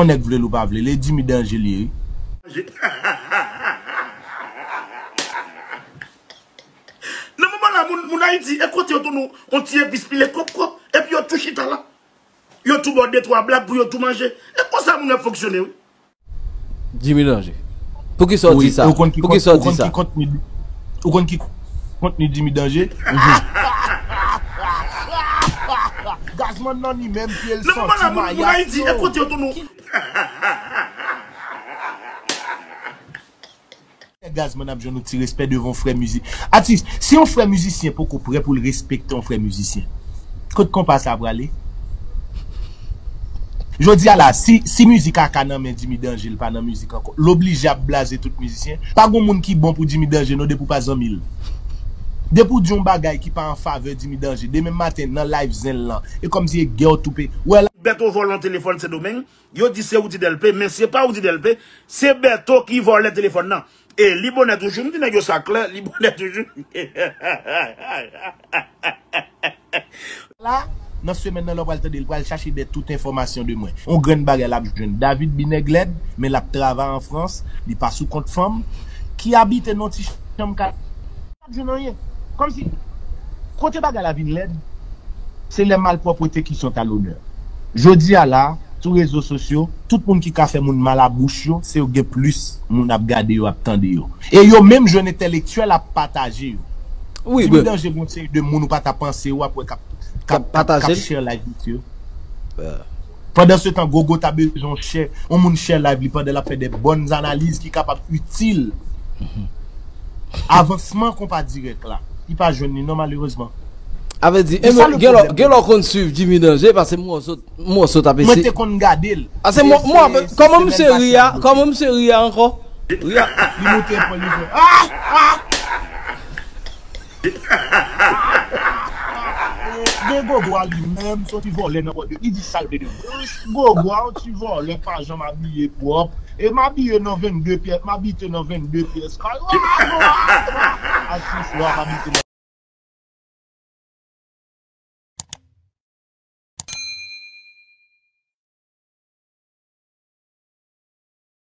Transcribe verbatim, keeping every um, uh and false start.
Yon nèg vle l ou pa vle l, e Jimmy Danje li ye wi. Nan moman la, moun, moun Ayiti, e kote yo tounen yon ti epis pile kòb kòb, epi yo tou chita la. Yo tou ba w de twa blag pou yo tou manje. E konsa moun ap fonksyone wi. Jimmy Danje. Poukisa w di sa? Poukisa w di sa? Ou konn ki kontni Jimmy Danje? Gazman nan ni menm pye l santi mayas yo. Gazman ap jwenn yon ti respè devan yon frè mizi. Atis, si yon frè mizisyen poko prè pou l respekte yon frè mizisyen, kot konpa sa prale? Jodi a la, si, si mizik a ka nan men Jimmy Danje, l pa nan mizik ankò, l oblije ap blaze tout mizisyen. Pa gon moun ki bon pou Jimmy Danje non depi w pa zanmi l. Depi w di yon bagay ki pa an favè Jimmy Danje, demen maten nan live zen l lan, e kòmsi e gè w toupe. Wè la. Bèto vòlè yon telefòn Sendomeng, yo di se Roody Delpé, men se pa Roody Delpé, se Bèto ki vòlè telefòn nan. E li bonè toujou, m di nèg yo sa klè, li bonè toujou. La, nan semèn nan lè w pral tande l, pral chache dèyè tout enfòmasyon de mwen. On grenn bagay l ap jwenn. David Binèg lèd, men l ap travay an Frans, li pa sou kont fanm, ki abite nan ti chanm kat. L ap jwenn anyen. Kòmsi, kote bagay la vin lèd, se lè malpwòpte ki sont à l'honneur. Jodi a la, sou rezo sosyo, tout moun ki ka fè moun mal a bouch yo, se yo gen plis moun ap gade yo, ap tande yo. E yo menm jwenn entèlektyèl ap pataje yo. Wi, Jimmy Danje gon seri de moun ou pa ta panse yo ap wè k ap k ap k ap share live misye. Pandan se tan, Gogo ta bezwen yon share, yon moun share live li pandan l ap fè de bòn analiz ki kapab itil avansman konpa dirèk la. Li pa jwenn li non malerezman. Avè di, gen lè w konn swiv Jimmy Danje, paske mwen sot, mwen sot ap ese. Mwen te konn gade l. Ase mwen, mwen, kòman misye ri a, kòman misye ri a ankò? Ri a. Li moute epòl li fè. Ah! Ah! Gen Gogo a li menm, se yon ti vòlè nan bòdyo. Li di sa l vle di. Gogo a yon ti vòlè, pa janm abiye pwòp. E m abiye nan vennde pyès, m abite nan vennde pyès kay. Asou swa, m abite nan